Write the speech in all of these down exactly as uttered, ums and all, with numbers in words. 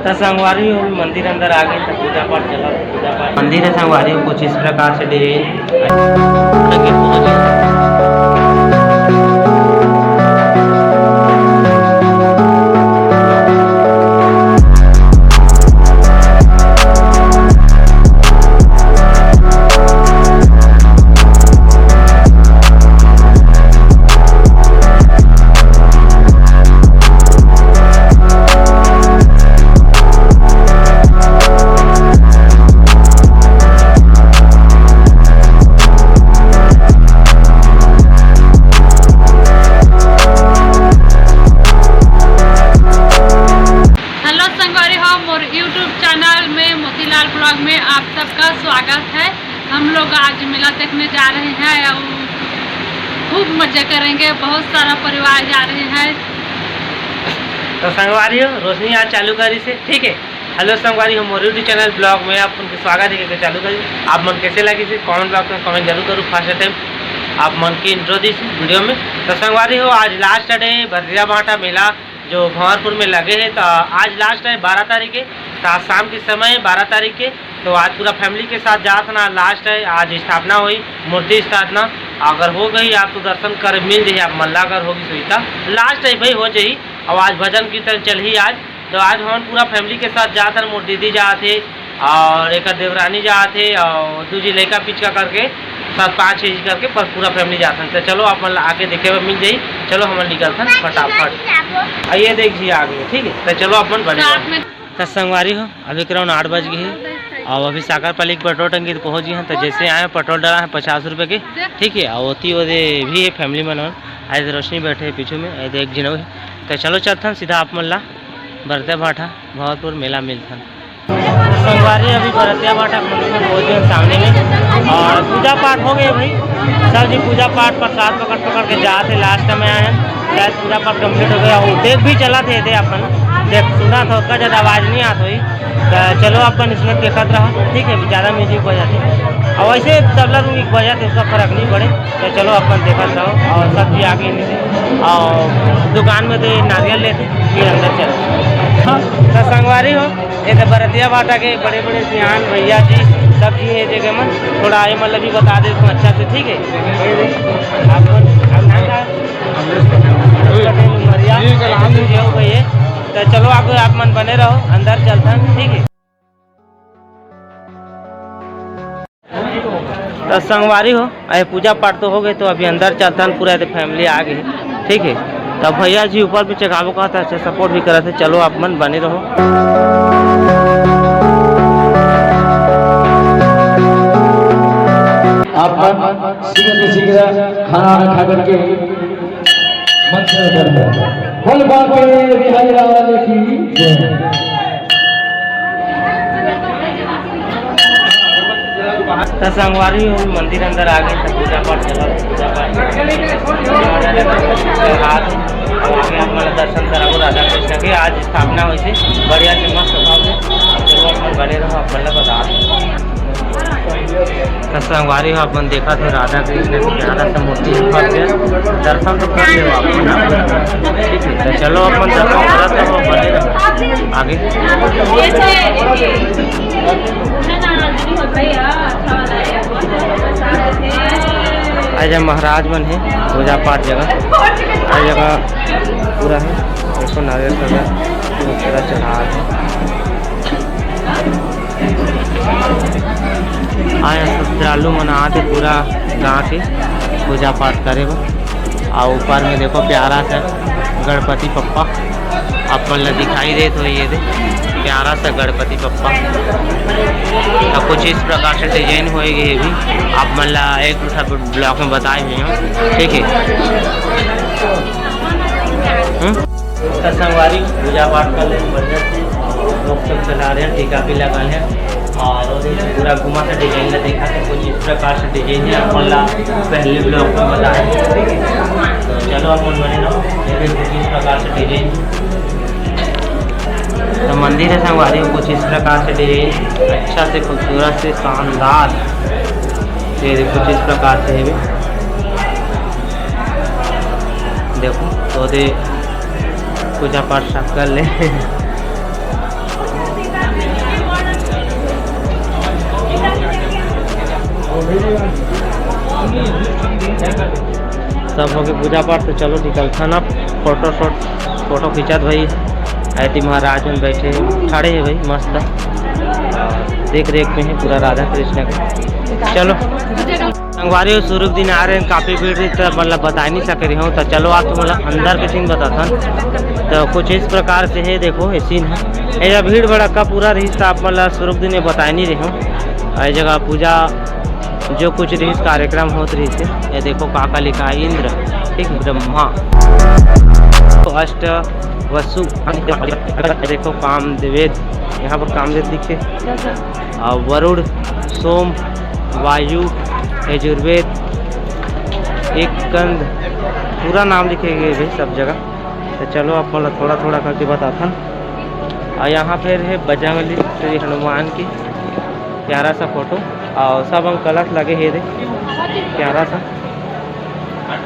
त संगवारी हो, मंदिर अंदर आ गे, त पूजा पाठ चलत हे, पूजा पाठ मंदिर हे संगवारी हो, कुछ इस प्रकार से डिजाइन। हेलो संगवारी हो, मोर YouTube चैनल में मोतीलाल ब्लॉग में आप सबका स्वागत है। हम लोग आज मेला देखने जा रहे हैं और खूब मजे करेंगे, बहुत सारा परिवार जा रहे हैं। तो संगवारी हो, रोशनी आज चालू करिस हे, ठीक है। हेलो संगवारी हो, मोर YouTube चैनल ब्लॉग में आप मन के स्वागत है, के चालू करी। आप मन कैसे लगिस हे, कमेंट बॉक्स में कमेंट जरूर करू। फर्स्ट टाइम आप मन के इंट्रो दिस वीडियो में। तो संगवारी हो, आज लास्ट डे भरतिया भाटा मेला जो भंवरपुर में लगे हे, तो आज लास्ट हे बारह तारीख के, तो आज शाम के समय हे बारह तारीख के। तो आज पूरा फैमिली के साथ जात हन, लास्ट हे, आज स्थापना होही, मूर्ति स्थापना। अगर हो गई आप तो दर्शन करे मिल जाही आप मन ला, अगर होगी सुविधा, लास्ट हे भाई, हो जाही। और आज भजन कीर्तन चलही आज, तो आज हमन पूरा फैमिली के साथ जात हन, मोर दीदी जात हे और एक देवरानी जात हे और दू झी लइका पिचका करके सात पाँच झी करके पर पूरा फैमिली जात हन। तो चलो आप मन ला आके देखे बर मिल जाही। चलो हमन निकलथन फटाफट। आ ये देख जी आ गए, ठीक है, तो चलो आप मन बने रहो। तो संगवारी हो, अभी करीबन आठ बज गए हे और अभी साकर पाली के पेट्रोल टंकी तो पहुँच गए हैं। तो जैसे आए पेट्रोल डला है पचास रुपये के, ठीक है, और ओती ओदे भी है फैमिली मन, आज रोशनी बैठे है पीछू में, ये देख जिनऊ है। तो चलो चलथन सीधा आप मन ला भरतिया भाटा भंवरपुर मेला मिलथन। संगवारी अभी भरतिया भाटा मंदिर में पहुंच गए सामने में और पूजा पाठ हो गए भाई। सब जी पूजा पाठ प्रसाद पकड़ पकड़ के जात हे, लास्ट में आए हैं, शायद पूजा पाठ कंप्लीट हो गया हो। देख भी चलत हे, दे अपन देख सुनत हो, ओतका ज्यादा आवाज नहीं आत होही। तो चलो अपन इसमें देखत रहो, ठीक है, ज्यादा म्यूजिक हो जाते और वैसे तबला रूम एक बजाते, उसका फर्क नहीं पड़े। तो चलो अपन देखत रहो और सब जी आगे और दुकान में तो ये नारियल लेते फिर अंदर चलो। हाँ, तो संगवारी हो, ये तो बरतिया भाटा के बड़े बड़े सियान भैया जी सब जी है जगह में। थोड़ा आए मतलब भी बता दे तुम अच्छा से, ठीक है। आप आप नाम का पटेल उमरिया, जी, कल हम जी हो भैया। तो चलो आप आप मन बने रहो, अंदर चलता है, ठीक है। तो संगवारी हो, अरे पूजा पाठ तो हो गए, तो अभी अंदर चलता है, पूरा फैमिली आ गई, ठीक है। तो भैया जी ऊपर भी चढ़ाबो कहता है, अच्छा सपोर्ट भी करत है। चलो आप मन बने रहो। आप मन शीघ्र से शीघ्र खाना वाना खा करके मंच में उतर जाओ। बोल बांके बिहारी लाल की जय। त संगवारी हो, मंदिर अंदर आ गए, त पूजा पाठ चलत, पूजा पाठ चलत। अब आगे आप मन दर्शन कराबो राधा कृष्ण के। आज स्थापना होइसे बढ़िया से मस्त भाव से। चलो, आप मन बने रहो, आप मन ला बता। त संगवारी हो, आप मन देखत हो राधा कृष्ण के प्यारा सा मूर्ति भव्य दर्शन तो कर लेवा आप मन। ठीक है, त चलो आप मन दर्शन करत रहो, बने रहो आगे। आज महाराज मन है पूजा पाठ जगह, हर जगह पूरा है। देखो नारियल का पूरा चढ़ा है। आए श्रद्धालु मन आते पूरा गाँव के पूजा पाठ करे बर। और ऊपर में देखो प्यारा सा गणपति पप्पा आप मन ला दिखाई देत होही, ये दे प्यारा सा गणपति पप्पा। तो कुछ इस प्रकार से डिजाइन होए गए भी, आप मन ला एक दो ठा ब्लॉग में बताए हुए हैं, ठीक है। हम्म? त संगवारी पूजा पाठ कर ले बढ़िया से, लोग सब चला रहे हैं, टीका भी लगा ले। और ओदे से पूरा घुमा से डिजाइन ला देखा, तो कुछ इस प्रकार से डिजाइन है, अपन ला पहले ब्लॉग में बताए। तो चलो अपन बने रहो, ये भी कुछ इस प्रकार से डिजाइन। तो मंदिर है संगवारी, कुछ इस प्रकार से डिजाइन, अच्छा से खूबसूरत से शानदार। ये देखो कुछ इस प्रकार से है भी। देखो तो दे पूजा पाठ सब कर ले। सब होके पूजा पाठ, तो चलो निकलथन अब। फोटो शॉट, फोटो खींचत भाई, ऐती महाराज मन बैठे हे, खड़े हे भाई, मस्त देख रेख में हे पूरा राधा कृष्ण के। चलो संगवारी हो, शुरू के दिन आ रहे हैं, काफ़ी भीड़ रही, तो मतलब बता नहीं सके रही हूँ। तो चलो आप तुम लोग अंदर के सीन बताथन। तो कुछ इस प्रकार से है, देखो ये सीन है, ये भीड़ भड़क्का पूरा रही, तो आप मतलब शुरू के दिन में बता नहीं रही हूँ। ये जगह पूजा जो कुछ रहिस कार्यक्रम होत रहिस हे। ये देखो का का लिखा है, इंद्र, ठीक, ब्रह्मा, अष्ट वसु, देखो कामदेव, यहाँ पर कामदेव दिखे, और वरुण, सोम, वायु, यजुर्वेद, एक कंद, पूरा नाम लिखे गए भाई सब जगह। तो चलो आप मतलब थोड़ा थोड़ा करके बताथन। और यहाँ फिर है बजरंगबली श्री हनुमान की प्यारा सा फोटो, और सब अंग कलश लगे हे दे, प्यारा सा।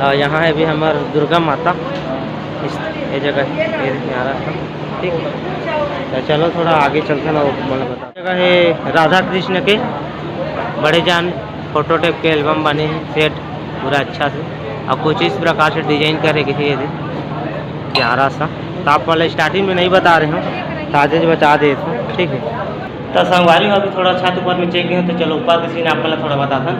और यहाँ है भी हमार दुर्गा माता, इस ये जगह है, ये प्यारा सा, ठीक। तो चलो थोड़ा आगे चलते ना, वो मतलब बता। जगह है राधा कृष्ण के बड़े जान फोटो टाइप के एल्बम बने हैं, सेट पूरा अच्छा से, और कुछ इस प्रकार से डिजाइन करे गए हैं ये दे, प्यारा सा। तो आप वाला स्टार्टिंग में नहीं बता रहे हूँ, ताजे जो बता देते हैं, ठीक है। तो संगवारी हो, अभी थोड़ा छत ऊपर में चेक गए, तो चलो ऊपर के सीन आप पहले थोड़ा बताथन।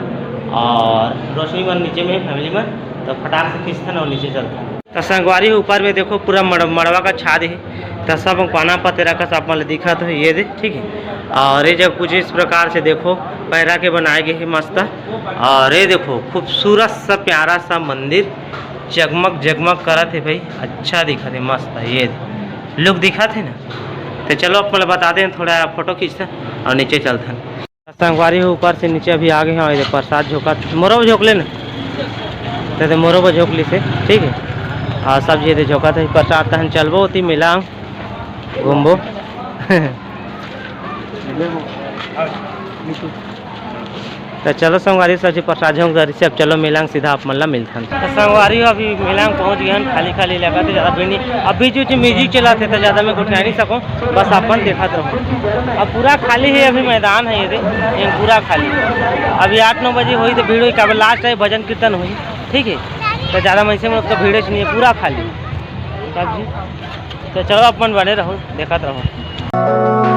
और रोशनी मन नीचे में, फैमिली मन, तो फटाक से खींचथन और नीचे चलथन। तो संगवारी हो, ऊपर में देखो पूरा मड़-, मड़वा का छाद है, तो सब पाना पतेरा का सब मन दिखत है ये दे, ठीक है। और ये जब कुछ इस प्रकार से देखो पैरा के बनाए गए है मस्त। और ये देखो खूबसूरत सा प्यारा सा मंदिर जगमग जगमग करत है भाई, अच्छा दिखत है मस्त। ये लुक दिखत है ना, तो चलो आप मतलब बताते हैं, थोड़ा फोटो खींचते हैं और नीचे चलते हैं। संगवारी हो, ऊपर से नीचे अभी आ गए हैं, और ये प्रसाद झोंकत, मोरो झोंक ले ना, तो दे मोरो झोंक ली से, ठीक है। और सब ये दे झोंकत है प्रसाद, तहन चलबो ओती मेला घूमबो। तो चलो संगवारी, सब चीज प्रसाद झोंक दे रही से, अब चलो मेला में सीधा आप मन ला मिलथन। तो संगवारी हो, अभी मेला में पहुंच गए हैं, खाली खाली लगा थे, ज्यादा भीड़ नहीं। अभी जो, जो म्यूजिक चला थे तो ज्यादा मैं कुछ नहीं सकूँ, बस अपन देखत रहो। अब पूरा खाली है, अभी मैदान है ये दे, ये पूरा खाली। अभी आठ नौ बजे होई तो भीड़ होई, काबर लास्ट है भजन कीर्तन होई, ठीक है, तो ज्यादा मैं इसे मतलब भीड़ नहीं है, पूरा खाली। तब जी, तो चलो अपन बने रहो, देखत रहो।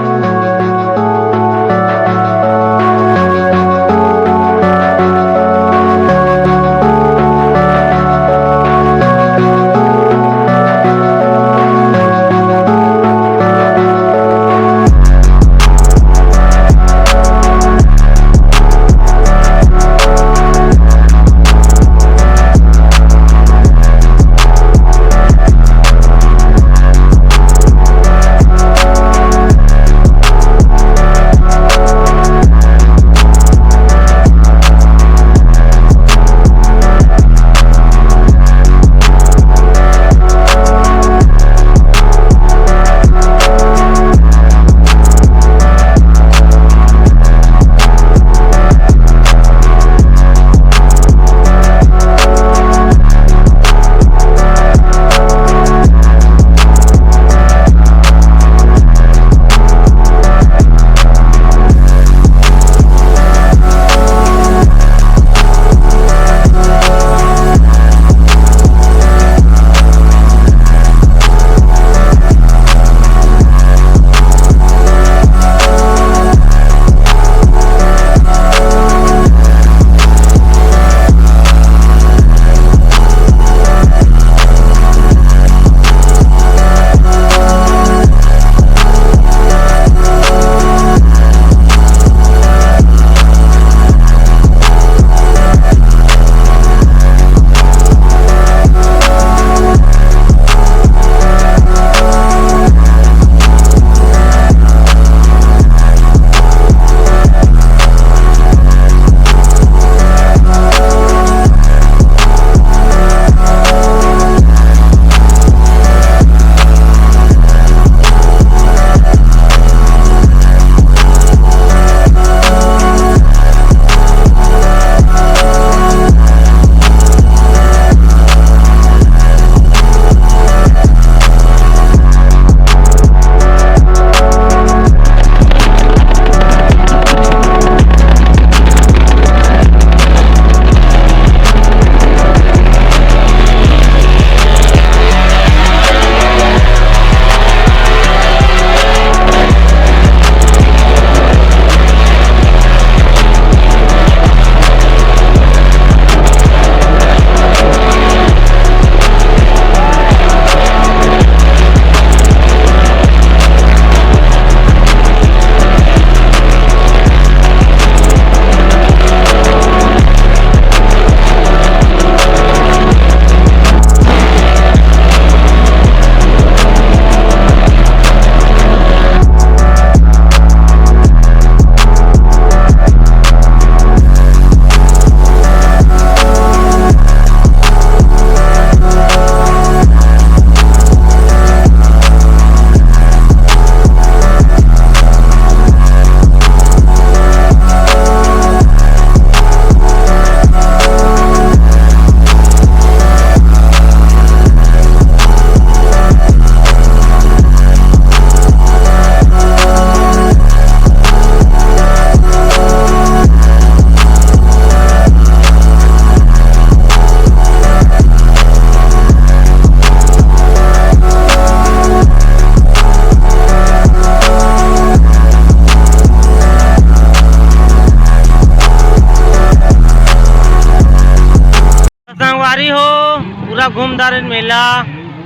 घूमदार मेला।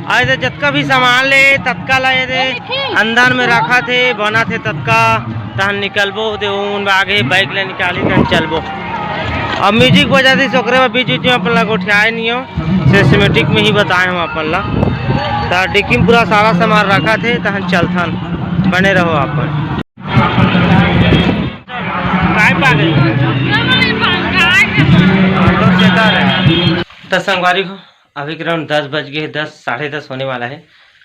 अउ एदे जतका भी सामान ले, ततका ला एदे अंदर में रखत हे, बनत हे ततका। तहन निकलबो, ओदे उन आगे बाइक ला निकाली, तहन चलबो। अब म्यूजिक बजा दिस, ओकरे बाद बीच बीच में अपन ला गोठियाए नियो, सिस्टमेटिक में ही बताए हम अपन ला। त डिक्की में पूरा सारा सामान रखत हे, तहन चलथन, बने रहो अपन। काय पागल? तो सेता रहे। त संगवारी हो, अभी के राउंड दस बज गए, दस, साढ़े दस होने वाला है।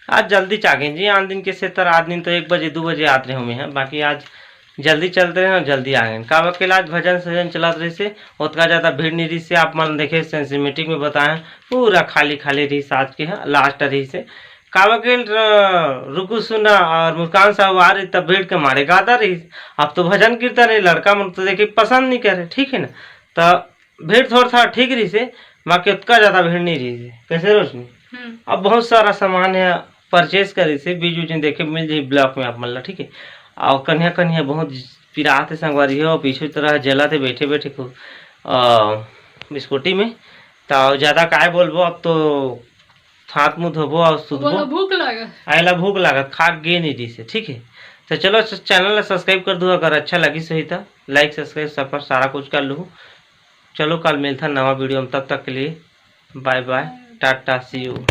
आज जल्दी च आ गए जी, आन दिन के सेता, आन दिन तो एक बजे, दो बजे आत रहे हूँ मैं, बाकी आज जल्दी चलते रहे और जल्दी आ गए। काबर के आज भजन सजन चलत रहिस हे, ओतका ज़्यादा भीड़ नहीं रहिस हे। आप मन देखे, सिस्टमेटिक में बताए हैं, पूरा खाली खाली रहिस आज के, हाँ, लास्ट रहिस हे। काबर के र-, रुकू सुना और मुस्कान साहब आ रही, तब भीड़ के मारे गादा रहिस। अब तो भजन कीर्तन है, लड़का मन तो देखे पसंद नहीं करे, ठीक है ना? तो भीड़ थोड़ा था ठीक रहिस हे, बाकी ओतका ज़्यादा भीड़ नहीं रहिस हे। कैसे रोशनी? हम्म। अब बहुत सारा सामान है, परचेज करिस हे, बीच बीच में देखे मिल जाही ब्लॉग में आप मन ला, ठीक है। और कन्या कन्या बहुत पिरात हे संगवारी हो, पीछू तरह जलत हे बैठे बैठे खूब, अ, स्कूटी में। तो ज़्यादा काय बोलबो, अब तो हाथ मुंह धोबो और सुतबो। बोलो, भूख लागत। आएला भूख लागत, खा गे नहीं रहिस हे, ठीक है। तो चलो, चैनल ला सब्सक्राइब कर दो, अगर अच्छा लगिस होही तो लाइक, सब्सक्राइब, सफर सारा कुछ कर लूँ। चलो, कल मिलथन नवा वीडियो में, तब तक के लिए बाय बाय, टाटा, सी यू।